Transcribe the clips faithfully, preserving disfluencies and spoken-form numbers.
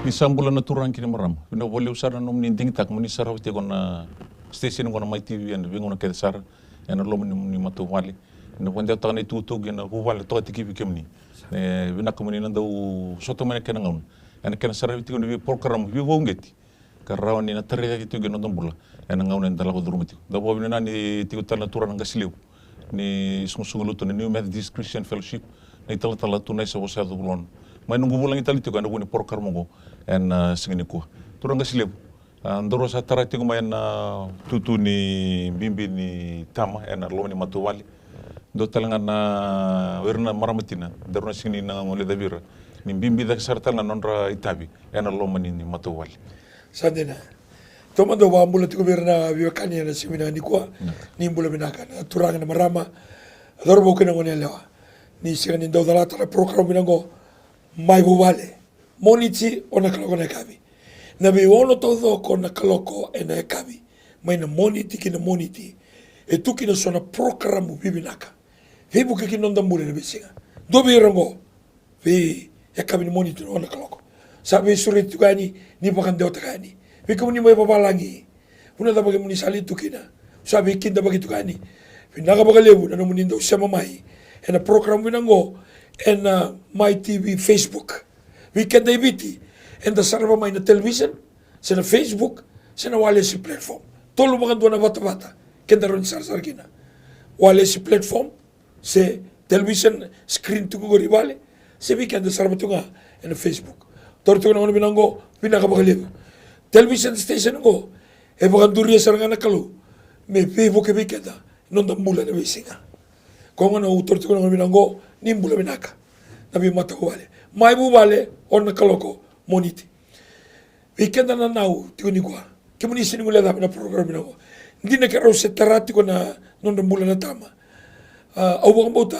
Ni sa bula na turaga kei na marama. Vinaka vakalevu sara na nomuni digitaka mo ni sarava tiko na station oqo na Mai T V ena veigauna kece sara ena loma ni, ni matavuvale. Ena vakadewataka na itukutuku ena vuvale toka tiko vei kemuni. E vinaka mo ni na dau sota mai na kena gauna ena kena saravi tiko ni veiporokaramu veivakauqeti ka rawa ni na tarai cake tiko na noda bula ena gauna eda lako curuma tiko. Da vakavinavinaka ni tiko tale na turaga na qase levu ni soqosoqo lotu na New Methodist Christian Fellowship, na italatala Tunaisa Vosayaco Vulono, mai noqu vulagi tale tiko ena vuku ni porokaramu oqo ena siga nikua. Turaga qase levu, a, daru sa tara tiko mai ena tutu ni bibi ni tama ena loma ni matavuvale. Dua tale ga na o ira na marama tina, daru na sega ni na guilecavi ira ni bibi cake sara tale ga na nodra itavi ena loma ni, ni matavuvale. Sa dina. Taumada au vakabula tiko vei ira na veiwekani ena siga vinaka nikua. Ni bula vinaka na turaga, na marama, cauravou kei na goneyalewa. Ni sega ni dau calata na program vinaka oqo, Mai Vuvale, Moniti ono na kaloko na yakavi. Na veiono taucoko na kaloko ena yakavi, mai na Moniti ki na Moniti, e tu kina so na porokaramu vivinaka, veivuke ki na noda bula ena veisiga. Dua vei ira oqo, veiyakavi ni Moniti ono na kaloko, sa veisureti tiko yani, ni vakadewataka yani. Vei kemuni mai vavalagi, vanua cava kemuni sa lai tu kina, sa veikidavaki tiko yani. Vinaka vakalevu na nomuni dau sema mai ena program vinaka oqo ena Mai T V Facebook. Vei keda e Viti, eda sarava mai na television, se na Facebook, se na walesi platform. Tolu vakadua na vatavata keda rawa ni sarasara kina. Walesi platform, se television screen tiko qori i vale, se vei keda sarava tiko ga ena Facebook. Taura tiko na gauna vinaka oqo, vinaka vakalevu. Television station oqo e vakaduria sara ga na Kalou me veivuke vei keda noda bula ena veisiga. Koya gona au taura tiko na gauna vinaka oqo, ni bula vinaka na veimatavuvale. Mai Vuvale, ono na kaloko, Moniti. Vei keda na nau tiko nikua, kemuni sega ni guilecavi na program vinaka oqo. Dina keirau se tara tiko na nodra bula na tama. A, au vakabauta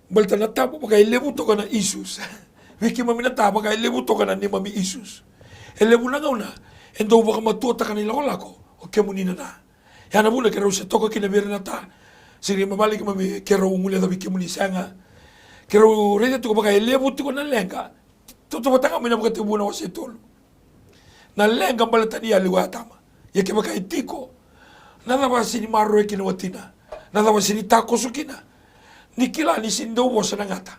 baleta na tama vaka e levu toka na issues. Vei keimami na ta vaka e levu toka na neimami issues. E levu na gauna e dau vakamatuataka na ilakolako o kemuni na na. Ya na vuna keirau se toka kina vei ira na ta. Sega ni mavale keimami, keirau guilecavi kemuni, sega. Keirau raica tiko vaka e levu tiko na leqa. Tautauvata ga mai na Vakatekivu na wase e tolu. Na leqa baleta ni yali o Atama. Ia kevaka e tiko, na cava sega ni maroroya kina o watina? Na cava sega ni takoso kina? Ni kila ni sega ni dau vosa na gata.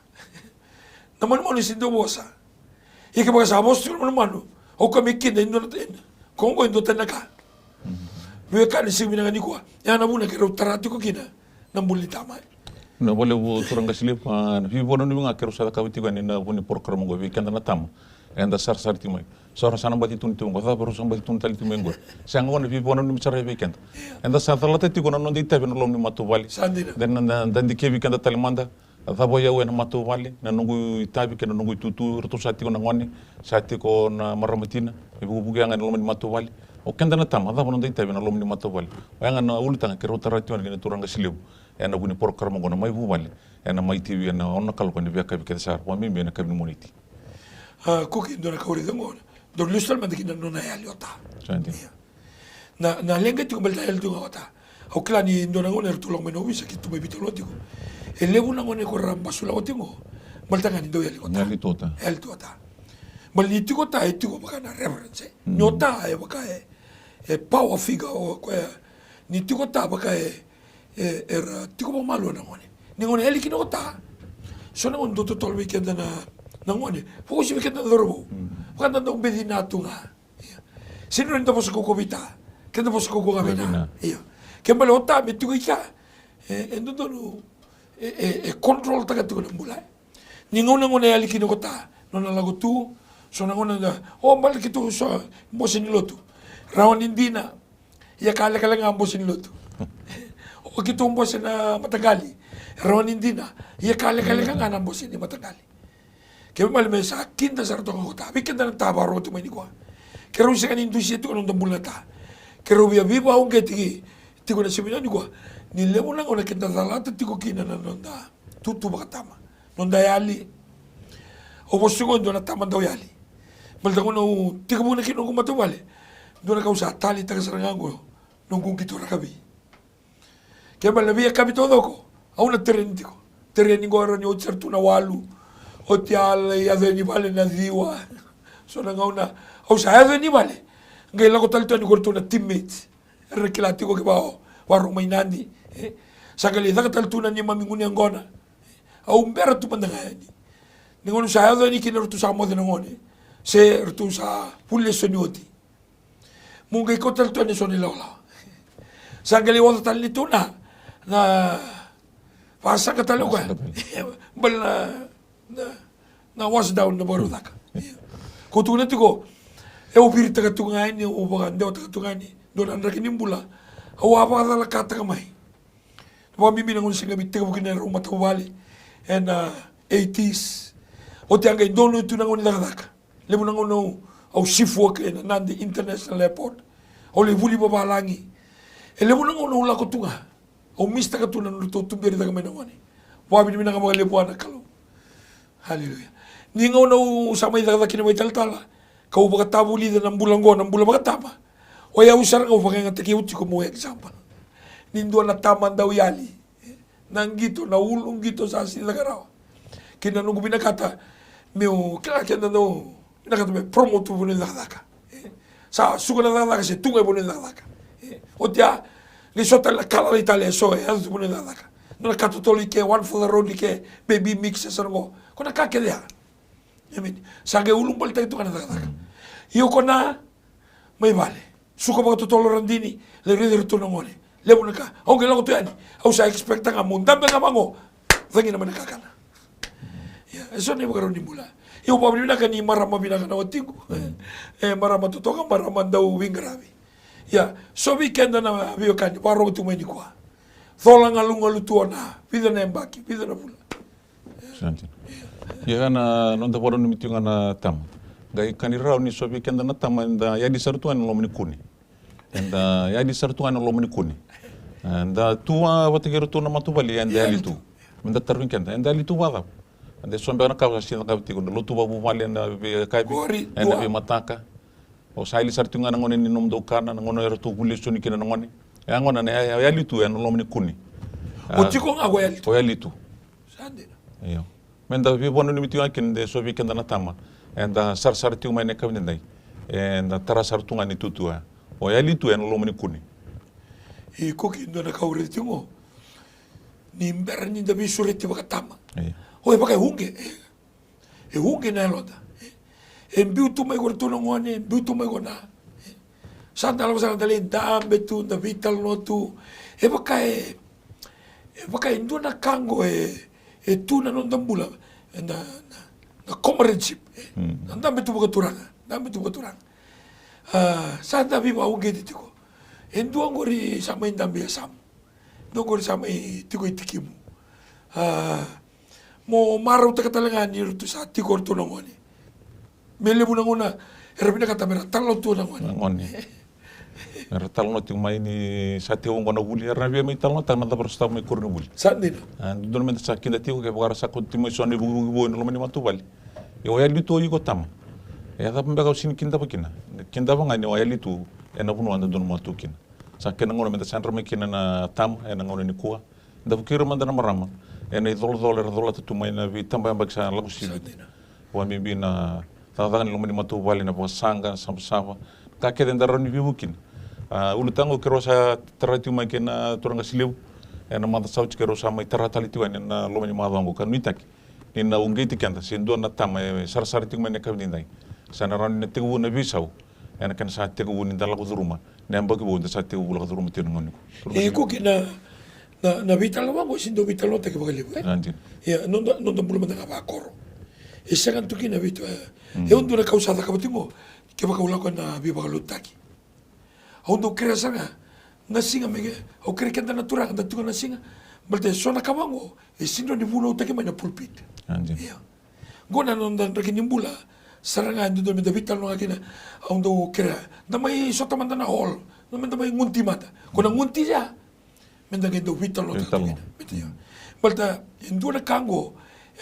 Na manumanu sega ni dau vosa. Ia kevaka sa vosa tiko na manumanu, o koya me kida e dua na tani, ko oqo e dua tani na ka. Veiwekani, siga vinaka nikua, ya na vuna keirau tara tiko kina na bula ni tama. Vinaka vakalevu turaga qase levu, a, na veivakananumi ga keirau sa cakava tiko yani ena vuku ni porokaramu oqo vei keda na tama. Eda sarasara tiko mai. Sa rau sa na baci tukuni tiko oqo, cava rau sa baci tukuni tale tiko mai oqo? Sega, oqo na veivakananumi sara vei keda. Eda sa calata tiko na noda itavi ena loma ni matavuvale. Sa dina. Da, da, da dikevi keda tale mada. A cava o yau ena matavuvale, na noqu itavi kei na noqu itutu, ratou sa tiko na gone, sa tiko na marama tina, me vukevuke yaga ena loma ni matavuvale. O keda na tama, a cava noda itavi ena loma ni matavuvale? Oya ga na ulutaga keirau tara tiko yani kei na turaga qase levu ena vuku ni porokaramu oqo na Mai Vuvale ena Mai T V ena ono na kaloko ni veiyakavi kece sara, vakabibi ena yakavi ni Moniti. A, Kuki, dua na ka au raica oqo, dau lesu tale mada kina na nona yali o ta. Sa dina. Ia. Na, na leqa tiko baleta yali tiko ga o ta. Au kila ni dua na gauna eratou lako mai na ovisa keitou mai veitalanoa tiko. E levu na gone ko ra basu lako tiko baleta ga ni dau yali ko ta. Yali tu o ta. Yali tu o ta. Baleta ni tiko o ta, e tiko vaka na reverence, e. Ni o ta e vaka e, e power figure o koya. Ni tiko o ta vaka e, e, era tiko vakamalua na gone. Ni gauna yali kina o ta, so na gauna dau totolo vei keda na, na gone. Vakauasivi vei keda na cauravou. Vaka da dau beci na tu ga. Ia. Sega ni rawa ni da vosa kaukaua vei ta, ke da vosa kaukaua ga vei na. Vei na. Ia. Ke bale o ta me tiko i ka, e, e dodonu e, e, e control taka tiko na bula. Ni gauna, gauna e yali kina ko ta, nona lako tu, so na gauna da, o, bale keitou so bose ni lotu. Rawa ni dina, ia ka lekaleka ga bose ni lotu. O keitou bose na mataqali. Rawa ni dina, ia ka lekaleka ga na bose ni mataqali. Kena ibalebale me sa kida sara toka ko ta. Vei keda na ta vakarorogo tu mai nikua, keirau sega ni dusia tiko na noda bula na ta. Keirau via veivakauqeti tiko na siga vinaka nikua. Ni levu na gauna keda calata tiko kina na noda tutu vakatama, noda yali. Au vosa tiko e dua na tama dau yali. Baleta gauna au tekivu kina noqu matavuvale, dua na ka au sa taleitaka sara ga oqo, noqu qito rakavi. Kena ibalebale na veiyakavi taucoko au na tereni tiko. Tereni qo e rawa ni oti sara tu na walu. Oti a lai yaco yani vale na ciwa. So na gauna au sa yaco yani vale, qai lako tale tu yani ko ratou na teammates. Era na kila tiko ke va o Varo mai Nadi, e. Sa qai lai caka tale tu na neimami gunu yaqona. Au bera tu mada ga yani. Ni gauna au sa yaco yani kina ratou sa moce na gone, se ratou sa vuli lesoni oti. Mo qai kauta tale tu yani eso na ilawalawa. Sa qai lai oca tale ni tu na, na vasaqa tale o koya. Bale na, na, na wash down na vakarau caka. Ko tukuna tiko, e, au viritaka tu ga yani, au vakadewataka tu ga yani. Dua na draki ni bula au a vakacalakataka mai. Vakabibi na gauna se qai mai tekivu kina e rau matavuvale ena eighties. Oti a qai donu tu na gauna ni cakacaka. Levu na gauna au, au shift work ena Nadi International Airport. Au lai vuli vavalagi. E levu na gauna au lako tu ga. Au miss-taka tu na nodratou tuberi caka mai na gone. Vakavinavinaka vakalevu vua na Kalou. Haleluya. Ni gauna au sa mai cakacaka kina vakaitalatala, kau vakatavulica na bula oqo, na bula vakatama. O yau sara ga au vakayagataki au tiko meu example. Ni dua na tama dau yali. Na qito, na ulu qito sa sega ni caka rawa. Kei na noqu vinakata meu kila keda dau vinakata me promote tu vanua ni cakacaka. E, sa suka na cakacaka se tu ga e vanua ni cakacaka. E, oti a qai so tale na ka lalai tale e so e yaco tu vanua ni cakacaka. Dua na ka totolo i ke, one for the road i ke, baby mix e so na qo. Ko na ka kece ya. Amen. Sa qai ulubaletaki tu ga na cakacaka. Io ko na mai vale. Suka vakatotolo radini, lai raici iratou na gone. Levu na ka. Au qai lako tu yani. Au sa expect-taka ga meu dabe ga vaqo. Cagina mai na kakana. Ia, e so na ivakarau ni bula. Io, vakavinavinaka ni marama vinaka na watiqu. E, marama totoka, marama dau veiqaravi. Ia, so vei keda na veiwekani vakarorogo tu mai nikua. Cola galugalu tu o na, vica na yabaki, vica na vula. Sa dina. Ia na noda vakananumi tiko ga na tama. Qai ka ni rawa ni so vei keda na tama eda yali sara tu ga ena loma ni kune. Eda yali sara tu ga ena loma ni kune. Eda tu vata kei iratou na matavuvale, eda yali tu. Meda tarogi keda, eda yali tu vakacava? Eda so beka na ka sa sega ni cakava tiko, da lotu vakavuvale ena veiyakavi, ena veimataka. O sa yali sara tiko ga na gauna ni nomudou kana, na gauna eratou vuli lesoni kina na gone. E a gauna na ya, ya, yali tu ena loma ni kune. O tiko ga o yali tu. O yali tu. Sa dina. Io. Meda veivakananumi tiko ga kina de so vei keda na tama. Eda sarasara tiko mai na yakavi nidai. Eda tara sara tu ga ni tutu ya. O yali tu ena loma ni kune. Iko kina dua na ka au raica tiko. Ni bera ni da veisureti vakatama. Io. O e vaka e uqe. E uqe na yaloda. E biu tu mai ko ratou na gone, e biu tu mai ko na. Sa da lako sara da lai dabe tu, da veitalanoa tu. E vaka e, e vaka e dua na ka qo e, e tu na noda bula. E na, na, na comradeship. Na dabe tu vakaturaga, dabe tu vakaturaga. A, sa da veivakauqeti tiko. E dua qori sa mai dabe e yasamu. Dua qori sa mai tiko i tikimu. A, mo marautaka tale ga ni ratou sa tiko ratou na gone. Me levu na gauna era vinakata mera talanoa tu na gone. Na gone. Mera talanoa tiko mai ni sa tekivu oqo na vuli. Era na via mai talanoataka na cava era sotava mai koronivuli. Sa dina. A, dodonu meda sa kida tiko kevaka era sa kauta tiko mai so na ivukivuki vou ena loma ni matavuvale. Ia o yali tu o iko tama. E a cava beka o sega ni kidava kina? Kidava ga ni o yali tu ena vanua eda donumaka tu kina. Sa kena gauna meda sa yadra mai kina na tama ena gauna nikua. Da vukei ira mada na marama ena icolacola era colata tu mai na veitabayabaki sa lako sivi. Sa dina. Vakabibi na cakacaka ni loma ni matavuvale, na vakasaqa, na savasava. Ka kece eda rawa ni veivuke kina. A, ulutaga qo keirau sa tara tiko mai kei na turaga Silevu. Ena macawa sa oti keirau sa mai tara tale tiko yani ena loma ni macawa qo ka nuitaki ni na uqeti keda se dua na tama e sarasara tiko mai na yakavi nidai. Sa na rawa ni na tekivu na veisau ena kena sa tekivu ni da lako curuma na yabaki vou da sa tekivu lako curuma tiko na gauna nikua. E, iko kina na, na veitalanoa qo e sega ni dau veitalanoataki vakalevu, e? A, dina. Ia, noda, noda bula mada ga vakoro. E sega tu kina veitalanoa. E, au dua na ka au sa cakava tiko qo, kevaka au lako ena veivakalotutaki. Au dau kerea sara ga na siga me ke, au kerea keda na turaga da tiko na siga. Baleta e so na ka vaqo e sega ni vunautaki mai na pulpit. A, dina. Ia. Qo na noda draki ni bula sara ga e dodonu meda veitalanoa ga kina. Au dau kerea da mai sota mada na hall, meda mai gunuti mada. Ko na gunuti ya meda qai dau veitalanoataka kina. Baleta e dua na ka qo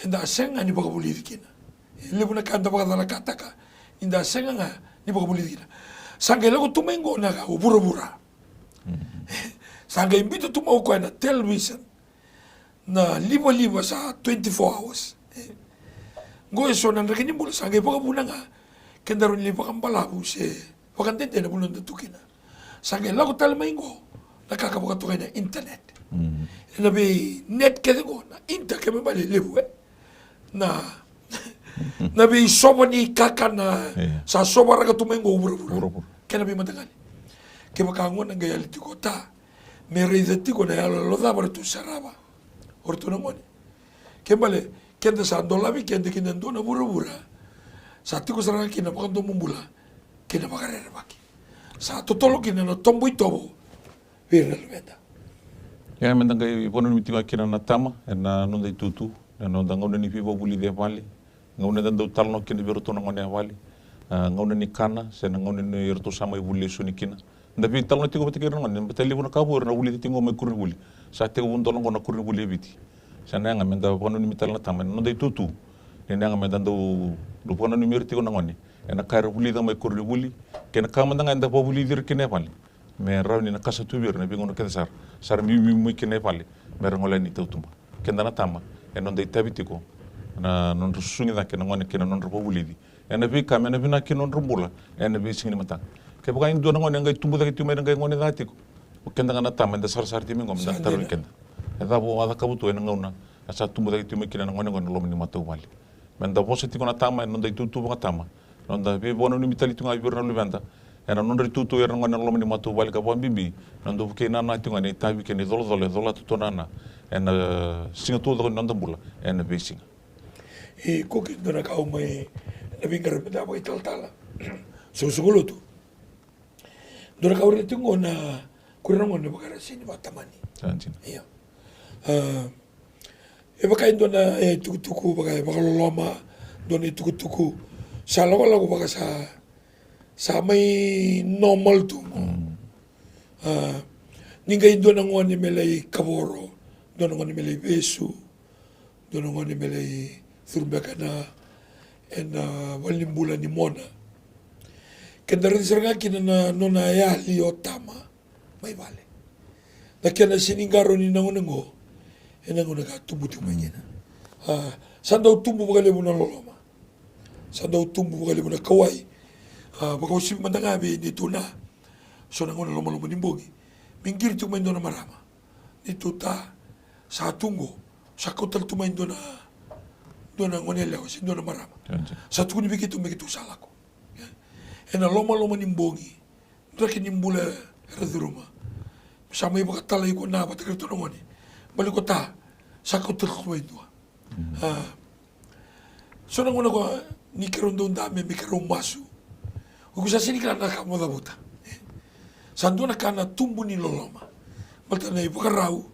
eda sega ga ni vakavulici kina. E levu na ka eda vakacalakataka ni da sega ga ni vakavulici kina. Sa qai lako tu mai qo na ka o vuravura. Sa qai biuta tu mai o koya na television. Na livaliva sa twenty-four hours. Qo e so na draki ni bula sa qai vakavuna ga ke daru ni vakabalavu se vakadede na vanua da tu kina. Sa qai lako tale mai qo na ka ka vakatokai na internet. Ena vei net kece qo na inter ke me bale levu e na na vei sova ni kakana sa sovaraka tu mai qo vuravura. Kena vei mataqali kevaka gona qai yali tiko ta me raica tiko na yaloyalo cava ratou sarava o ratou na gone. Ke bale keda sa dolavi keda kina dua na vuravura sa tiko sara ga kina vakadomobula kei na vakarerevaki. Sa totolo kina na tobo itovo vei ira na luveda. Ia me da qai vakananumi tiko ga kina na tama ena noda itutu, na noda gauna ni veivakavulici e vale, gauna eda dau talanoa kina vei iratou na gone e vale, a gauna ni kana se na gauna ni ratou sa mai vuli e soni kina. Da veitalanoa tiko vata kei ira na gone, baleta e levu na ka vou era na vulica tiko mai koronivuli. Sa tekivu dola oqo na koronivuli e Viti. Sa na yaga me da vakananumi tale na tama ena noda itutu. Ni na yaga me da dau vakananumi ira tiko na gone ena ka era vulica mai koronivuli kei na ka mada ga eda vakavulici ira kina e vale. Me rawa ni na kasa tu vei ira na veigauna kece sara sa ra biubiu mai kina e vale me ra gole yani i tautuba. Keda na tama ena noda itavi tiko na nodra susugi cake na gone kei na nodra vakavulici ena veika me na vinaka kina nodra bula ena veisiga ni mataka. Kevaka e dua na gone e qai tubu cake tiko mai na qai gone ca tiko, o keda ga na tama eda sarasara tiko mai qo me da tarogi keda, e cava o a cakava tu ena gauna a sa tubu cake tiko mai kina na gonegone na loma ni matavuvale. Me da vosa tiko na tama ena noda itutu vakatama, noda veivakananumi tale tiko ga vei ira na luveda ena nodra itutu era na gone na loma ni matavuvale ka vakabibi na noda vukei nana tiko ga na itavi kei na icolacola e cola tu nana ena siga taucoko ni noda bula ena veisiga. E koki dua na ka au mai na veiqaravi meda vakaitalatala soqosoqo lotu. Dua na ka au raica tiko qo na kuri na gone vaka era sega ni vakatamani. Sa dina. Io. A, e vaka e dua na e tukutuku vaka e vakaloloma, dua na e tukutuku sa lakolako vaka sa sa mai normal tu mo. A, ni qai dua na gone me lai kavoro, dua na gone me lai vesu, dua na gone me lai curu beka ena ena valenibula ni mona. Keda raica sara ga kina na nona yali o tama mai vale. Na kena sega ni qarauni na gone qo ena gauna ka tubu tiko mai kina. A, sa dau tubu vakalevu na loloma. Sa dau tubu vakalevu na kauwai. A, vakauasivi mada ga vei neitou na so na gauna lomaloma ni bogi me qiri tiko mai dua na marama. Neitou ta sa tu qo, sa kau tale tu mai dua na dua na gone yalewa se dua na marama. Sa tukuni vei keitou me keitou sa lako ena lomaloma ni bogi. Draki ni bula era curuma. Sa mai vakatalai iko na vata kei ratou na gone. Bale iko ta sa kau tale tu mai dua. A, so na gauna ko ni keirau dau dame me keirau masu. Iko sa sega ni kila na ka mo cavuta. Sa dua na ka na tubu ni loloma. Baleta na ivakarau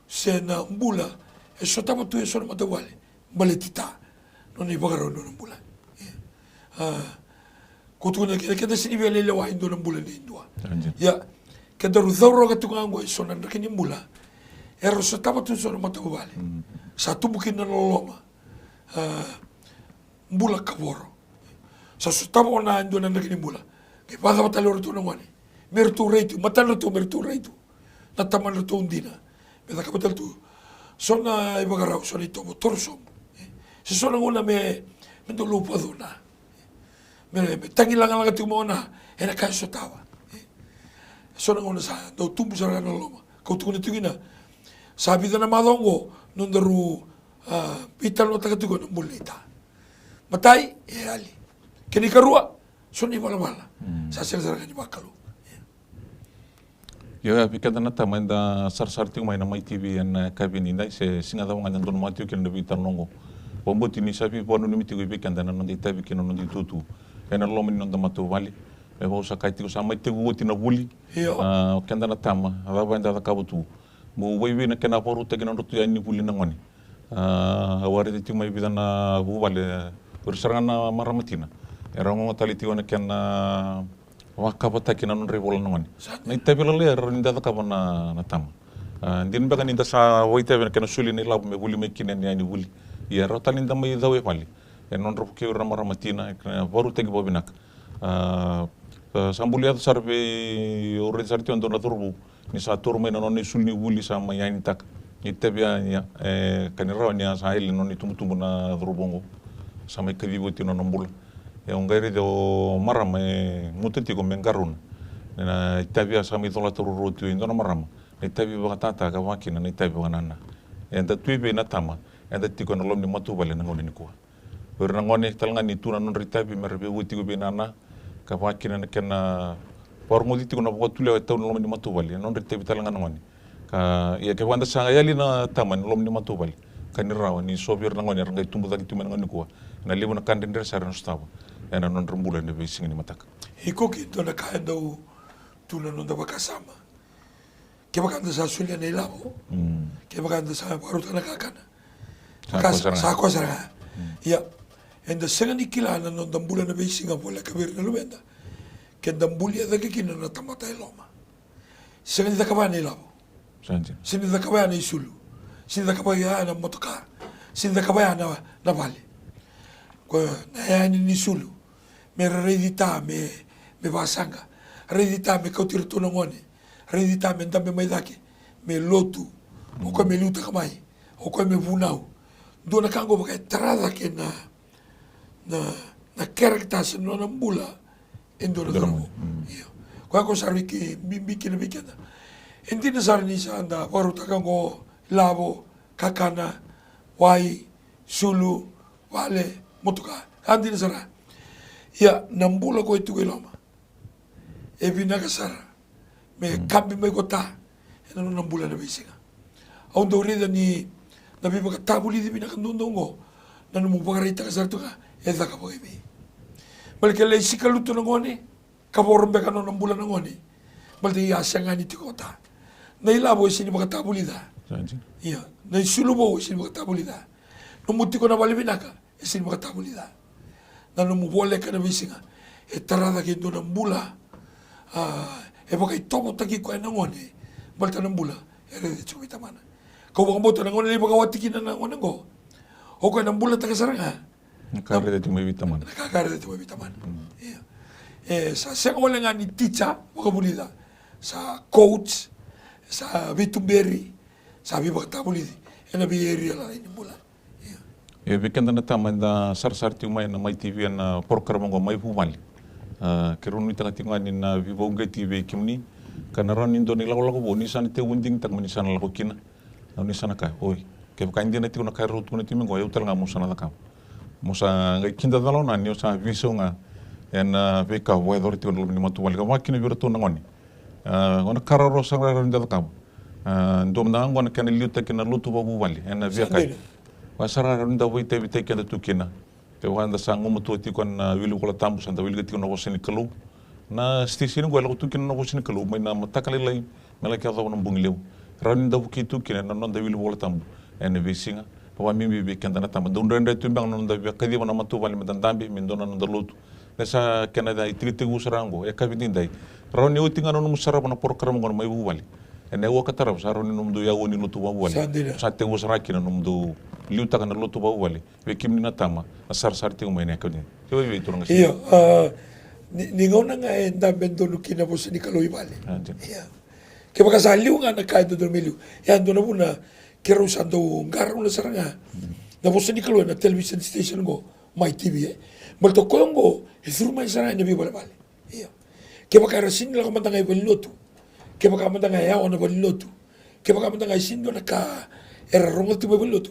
se na bula e sotava tu e so na matavuvale. Baleti ta nona ivakarau nona bula. A, ko tukuna keda, keda sega ni via lelewa e dua na bula nei dua. Ia kedaru cauraka tu ga oqo e so na draki ni bula era sotava tu so na matavuvale. Sa tubu kina na loloma. A, bula kavoro. Sa sotava o na e dua na draki ni bula. Qai vakacava tale o ratou na gone me ratou rai tu, matadratou me ratou rai tu, na tamadratou dina. Me cakava tale tu so na ivakarau, so na itovo toro sobu. Se so na gauna me me dau lou vakacona. Me me tagi lagalaga tiko mai o na ena ka e sotava. So na gauna sa dau tubu sara ga na loloma. Kau tukuna tiko kina sa vica na macawa oqo nodaru a, veitalanoataka tiko na bula ni ta. Matai e yali. Kena ikarua so na ivalavala sa sega sara ga ni vakalou. Io, ia vei keda na tama eda sarasara tiko mai na Mai TV ena yakavi nidai se siga cava ga eda donumaka tiko kina na veitalanoa oqo. Vakabauti ni sa veivakananumi tiko vei keda ena noda itavi kei na noda itutu ena loma ni noda matavuvale. Me vaka au sa kaya tiko sa mai tekivu oti na vuli. Io. A, o keda na tama a cava eda cakava tu. Mo vakaivei na kena vakarautaki na nodratou yani ni vuli na gone. A, au a raica tiko mai vica na vuvale, o ira sara ga na marama tina era ogaoga tale tiko na kena vakakavataki na nodra ivola na gone. Na itavi lalai era rawa ni da cakava na tama. A, dina beka ni da sa vakaitavi ena kena soli na ilavo me vuli mai kina ena yani ni vuli. Ia e rawa tale ni da mai cau e vale ena nodra vukei ira na marama tina, e kena vakarautaki vakavinaka. A, sa bula yaco sara vei au, raica sara tiko e dua na cauravou ni sa taura mai na nona isulu ni vuli, sa mai yanitaka. Ni tavi yani, e ka ni rawa ni a sa yali na nona itubutubu na cauravou oqo. Sa mai kacivi oti na nona bula. E, au qai raica o marama e guta tiko me qarauna. Na itavi a sa mai colata ruarua tu e dua na marama. Na itavi vakatata ka vaka kina na itavi vakanana. Eda tu i vei na tama, eda tiko ena loma ni matavuvale na gauna nikua. O ira na gone tale ga ni tu na nodra itavi me ra veivuke tiko vei nana, ka vaka kina na kena vakarogoci tiko na vakatulewa e tau na loma ni matavuvale, e nodra itavi tale ga na gone. Ka, ia kevaka da sa yali na tama ni loma ni matavuvale, ka ni rawa ni so vei ira na gone era qai tubu cake tiko mai na gauna nikua, na levu na ka dredre sara ena sotava ena nodra bula ena veisiga ni mataka. Iko kina dua na ka e dau tu na noda vakasama. Kevaka da sa solia na ilavo, kevaka da sa vakarauta na kakana, sa koya sara ga. Ia, eda sega ni kila na noda bula na veisiga voleka vei ira na luveda. Ke da bulia cake kina na tamata e loma, sega ni cakava ya na ilavo, sega ni cakava ya na isulu, sega ni cakava ya na motoka, sega ni cakava ya na, na vale. Ko na yani ni isulu, me ra raici ta me, me vasaqa, raici ta me kauti iratou na gone, raici ta me dabe mai cake, me lotu, o koya me liutaka mai, o koya me vunau. Dua na ka qo vaka e tara cake na, na, na character se nona bula e dua na cauravou. Io. Koya ko sa rui ke bibi kina vei keda. E dina sara ni sa da vakarautaka qo, lavo, kakana, wai, sulu, vale, motoka. A dina sara. Ia, na bula ko e tiko i loma, e vinaka sara me kabi mai ko ta ena nona bula na veisiga. Au dau raica ni na veivakatavulici vinaka duadua oqo, na nomu vakaraitaka sara tu ga e caka vakaivei. Baleta ke lai sikalutu na gone, ka voro beka na nona bula na gone. Baleta ia sega ni tiko o ta. Na ilavo e sega ni vakatavulica. Ia, na isulu vou e sega ni vakatavulica. Nomu tiko na vale vinaka e sega ni vakatavulica. Na nomu voleka na veisiga e tara cake e dua na bula, a, e vakaitovotaki koya na gone. Baleta na bula e raica tiko vei tamana. Kau vakabauta na gone lai vakawati kina na gone oqo, o koya na bulataka sara ga na ka raica tiko mai vei tamana. Na ka raica tiko mai vei tamana. Ia. E sa sega wale ga ni ticha vakavulica. Sa coach, sa veituberi, sa veivakatavulici ena vei area lalai ni bula. Ia. E vei keda na tama eda sarasara tiko mai na Mai T V ena program oqo Mai Vuvale. A, keirau nuitaka tiko ga ni na veivakauqeti vei kemuni. Ka na rawa ni dua na ilakolako vou ni sa na tekivu digitaka mo ni sa na lako kina. Au ni sa na kaya, oi, kevaka e dina tiko na ka e rau tukuna tiko mai qo, au tale ga mo sa na cakava. Mo sa qai kidacala o na ni o sa veisau ga ena veika vakayacora tiko ena loma ni matavuvale ka vaka kina vei iratou na gone. A, gona ka rawarawa sara ga rawa ni da cakava. A, dua mada ga qo na kena liutaki na lotu vakavuvale ena veiyakai. Koya sara ga rawa ni da vakaitavitaki keda tu kina. Kevaka da sa gumatua tiko ena wili Vola Tabu, sa da wilika tiko na vosa ni Kalou. Na station qo e lako tu kina na vosa ni Kalou mai na mataka lailai me laki yacova na bogi levu. Rawa ni da vukei tu kina na noda wili Vola Tabu ena veisiga. Vakabibi vei keda na tama, dau dredre tu beka na noda via kaciva na matavuvale me da dabe, me dua na noda lotu. Ni sa kena itekitekivu sara ga qo, e ka vei daidai. Rawa ni oti ga na nomu sarava na porokaramu qo na Mai Vuvale. Ena aua ka tarava sa rawa ni nomudou aua ni lotu vakavuvale. Sa dina. Sa tekivu sara ga kina na nomudou liutaka na lotu vakavuvale. Vei kemuni na tama na sarasara tiko mai na yakavi nikua. Ke vakaevei turaga Steve? Io, a, ni, ni gauna ga e dabe donu kina na vosa ni Kalou i vale. A, dina. Ia. Kevaka sa liu ga na ka e dodonu me liu. Ia, dua na vuna keirau sa dau qarauna sara ga na vosa ni Kalou ena television station qo, Mai T V, e. Baleta o koya qo e curu mai sara ga ena veivalevale. Ia. Kevaka era sega ni lako mada ga i valenilotu. Kevaka mada ga e yawa na valenilotu. Kevaka mada ga e sega ni dua na ka era rogoca tu mai valenilotu.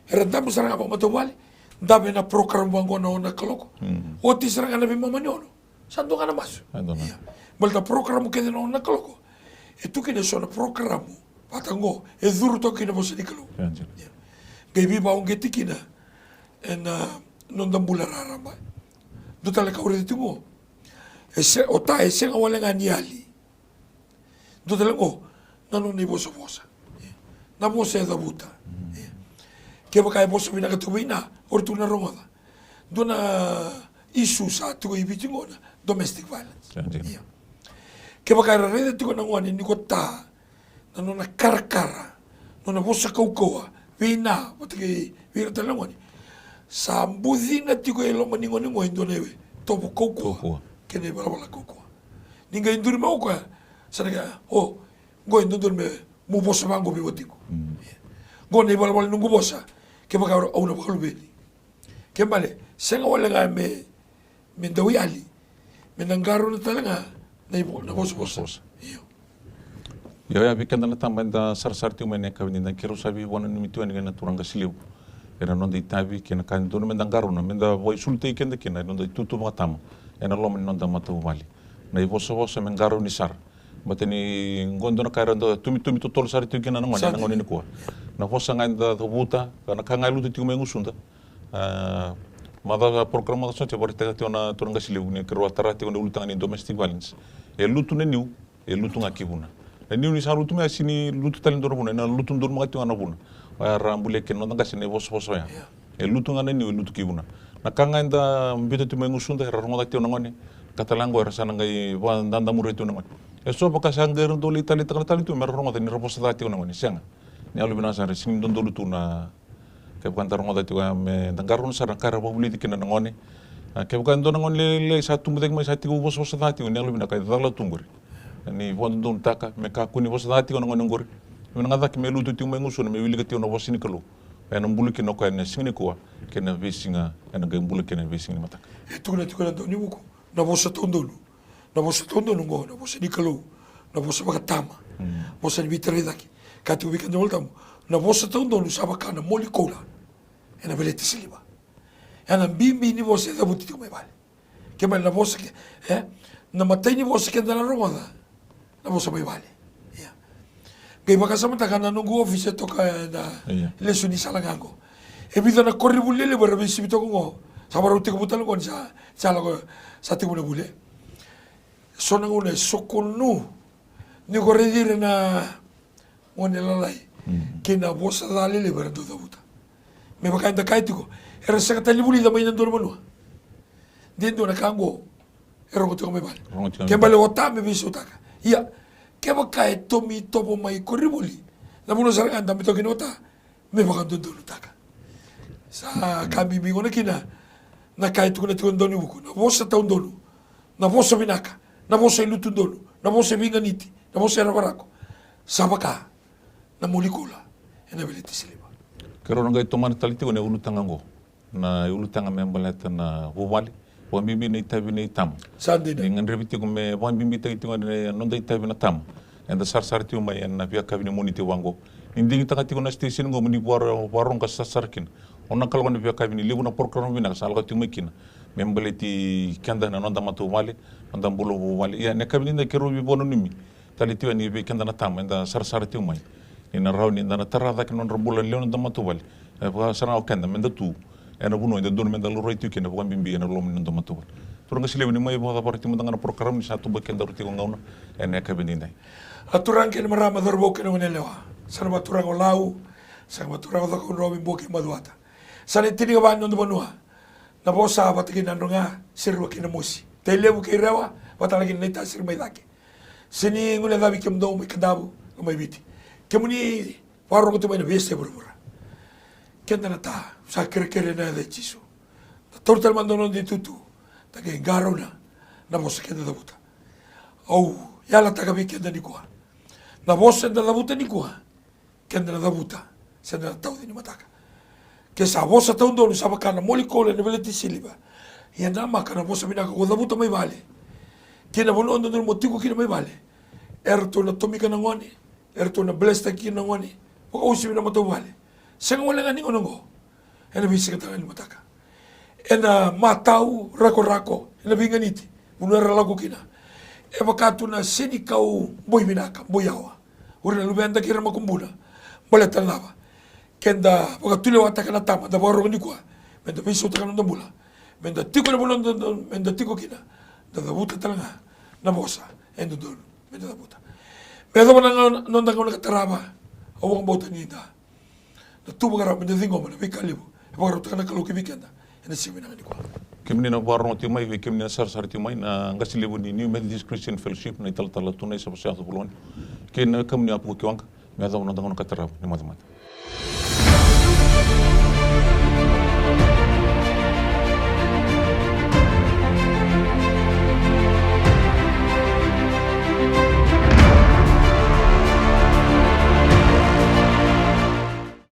Era dabe sara ga vakamatavuvale. Dave na program vaqo na ono na kaloko. Mm. Oti sara ga na veimama ni ono. Sa dua ga na masu. Sa dua ga. Ia. Baleta na program kece na ono na kaloko, e tu kina eso na program vata qo e curu toka kina na vosa ni Kalou. Ia, dina. Ia. Qai veivakauqeti kina ena, a, noda bula raraba. Dua tale ka au raica tiko qo. E se, o ta e sega wale ga ni yali. Dua tale qo na nona ivosavosa. Na vosa e cavuta. Kevaka e vosa vinaka tiko vei na, o ratou na rogoca. Dua na issue sa tiko i Viti qo na domestic violence. Sa dina. Ia. Kevaka era raica tiko na gone ni ko ta, na nona karakara, nona vosa kaukauwa vei na, vata kei vei ira tale na gone, sa bucina tiko e loma ni gone qo e dua na itovo kaukauwa. Kaukauwa. Kei na ivalavala kaukauwa. Ni qai duri mai o koya, sa na kaya, o, qo e dodonu me mu vosa vaqo vei watiqu. Mm. Qo na ivalavala ni noqu vosa, kevaka au na vakaluveni. Ke bale, sega wale ga me me dau yali, me na qarauna tale ga na ivosavosa. Io. Io, ia vei keda na tama eda sarasara tiko mai na yakavi ni da, keirau sa veivakananumi tiko yani kei na turaga qase levu ena noda itavi kei na ka e dodonu me da qarauna, me da vakaisulu tiko keda kina ena noda itutu vakatama ena loma ni noda matavuvale. Na ivosavosa me qarauni sara. Baleta ni qo dua na ka era dau tomitomi totolo sara tiko kina na gone ena gauna nikua. Na vosa ga eda cavuta, na ka ga e lutu tiko mai gusuda. A, macawa, program macawa sa oti e vakaraitaka tiko na turaga qase levu ni keirau a tara tiko na ulutaga ni domestic violence. E lutu na niu, e lutu ga ki vuna. Na niu ni sa lutu mai, a sega ni lutu tale dua na vuna, ena lutu donu maka tiko ga na vuna. Oya era bulia kina na noda qase na ivosavosa oya. E lutu ga na niu, e lutu ki vuna. Na ka ga eda biuta tiko mai gusuda, era rogoca tiko na gone. Ka tale ga qo era sa na qai vakadadamuria tiko na gone. E so vaka sa qai ra dau lai taleitaka na tale tu me ra rogoca ni ra vosa ca tiko na gone. Sega. Ni yalovinaka sara, e sega ni dodonu tu na Kevaka da rogoca tiko ya me da qarauna sara na ka era vakavulici kina na gone. A, kevaka e dua na gone lailai sa tubu cake mai sa tiko vosavosa ca tiko, ni yalovinaka e cala tu qori. Ni vakadodonutaka me kakua ni vosa ca tiko na gone qori. Me na ga cake me lutu tiko mai gusuna me wilika tiko na vosa ni Kalou. Ena bula kina o koya ena siga nikua kei na veisiga ena qai bula kina ena veisiga ni mataka. E tukuna tiko na daunivuku na vosa taudonu. Na vosa taudonu oqo, na vosa ni Kalou, na vosa vakatama, vosa ni veitarai cake. Ka tiko vei keda na iVolatabu, na vosa taudonu sa vaka na moli koula ena veleti siliva. Ena bibi ni vosa e cavuti tiko mai vale. Ke mai na vosa ke, e, na matai ni vosa keda na rogoca, na vosa mai vale. Ia. Qai vakasamataka na noqu ofisi e toka ena lesu ni sala ga oqo. E vica na koronivuli lelevu era veisivi toka oqo. Sa vakarau tekivu tale oqo ni sa, sa lako, sa tekivu na vuli. So na gauna e sokonu ni ko raici ira na gone lalai kei na vosa ca lelevu era dau cavuta. Me vaka eda kaya tiko, era sega tale ni vulica mai na dua na vanua. De dua na ka oqo e rogo tiko mai vale. Ke bale ota me veisautaka. Ia, kevaka e tomi tovo mai koronivuli, na vanua sara ga e dabe toka kina ota, me vakadodonutaka. Sa ka bibi gona kina na ka e tukuna tiko na daunivuku, na vosa taudonu, na vosa vinaka, na vosa e lutu donu, na vosa e veiganiti, na vosa e rakorako. Sa vaka na moli koula ena veleti siliva. Keirau na qai tomana tale tiko na ulutaga oqo. Na ulutaga me baleta na vuvale, vakabibi na itavi nei tama. Sa dina. Ni gadrevi tiko me vakabibitaki tiko na noda itavi na tama. Eda sarasara tiko mai ena veiyakavi ni Moniti vaqo. Ni digitaka tiko na station qo mo ni vakarogo ka sarasara kina. O na kaloko na veiyakavi ni levu na program vinaka sa lako tiko mai kina. Me baleti keda na noda matavuvale, noda bula vuvale. Ia, na yakavi nidai keirau veivakananumi tale tiko yani vei keda na tama eda sarasara tiko mai. Ni na rawa ni da na tara cake na nodra bula na lewe ni noda matavuvale. E vaka sara ga o keda meda tu ena vanua e dodonu meda laurai tiko kina, vakabibi ena loma ni noda matavuvale. Turaga qase levu, ni mai vakacavara tiko mada ga na program ni sa toboki kedaru tiko gauna ena yakavi nidai. A turaga kei na marama, cauravou kei na goneyalewa, sa na vakaturaga o Lau, sa na vakaturaga o Cakaudrove, Bua kei Macuata. Sa na itinikava ni noda vanua. Na Vosa vata kei Nadroga, Serua kei Namosi. Tailevu kei Rewa, vata kei Naitasiri mai cake. Se ni guilecavi kemudou mai Kadavu, ka mai Viti. Kemuni vakarogo tu mai na veiyasai vuravura. Keda na ta, sa kerekere ena yaca i Jisu. Da taura tale mada na noda itutu, da qai qarauna na vosa keda cavuta. Au yalataka vei keda nikua. Na vosa eda cavuta nikua, keda na cavuta, se da na tauca ni mataka. Ke sa vosa taudonu sa vaka na moli koula ena veleti siliva. Ia namaka na vosa vinaka ko cavuta mai vale. Kei na vanua dodonu mo tiko kina mai vale. Eratou na tomika na gone, eratou na blesstaki kina na gone. Vakauasivi na matavuvale. Sega wale ga ni gauna oqo. Ena veisiga tale ga ni mataka. Ena matau, rakorako, ena veiganiti. Vanua era lako kina. E vaka tu na senikau boi vinaka, boi yawa. O ira na luveda kei ira na makubuna. Baleta na cava? Keda vakatulewataka na tama, da vakarogo nikua. Meda veisautaka na noda bula. Meda tiko ena vanua dodonu meda tiko kina. Da cavuta tale ga na vosa e dodonu meda cavuta. Me yacova na gauna, noda gauna ka tarava. Au vakabauta ni da na tu vakarau meda ciqoma na veika levu e vakarautaka na Kalou ki vei keda ena siga vinaka nikua. Kemuni na vakarorogo tiko mai, vei kemuni na sarasara tiko mai, na qase levu ni New Methodist Christian Fellowship, na italatala tu na i Savasoyaco Voloni, kei na kemuni a Puka Kiwaqa, me yacova na noda gauna ka tarava, ni matamata.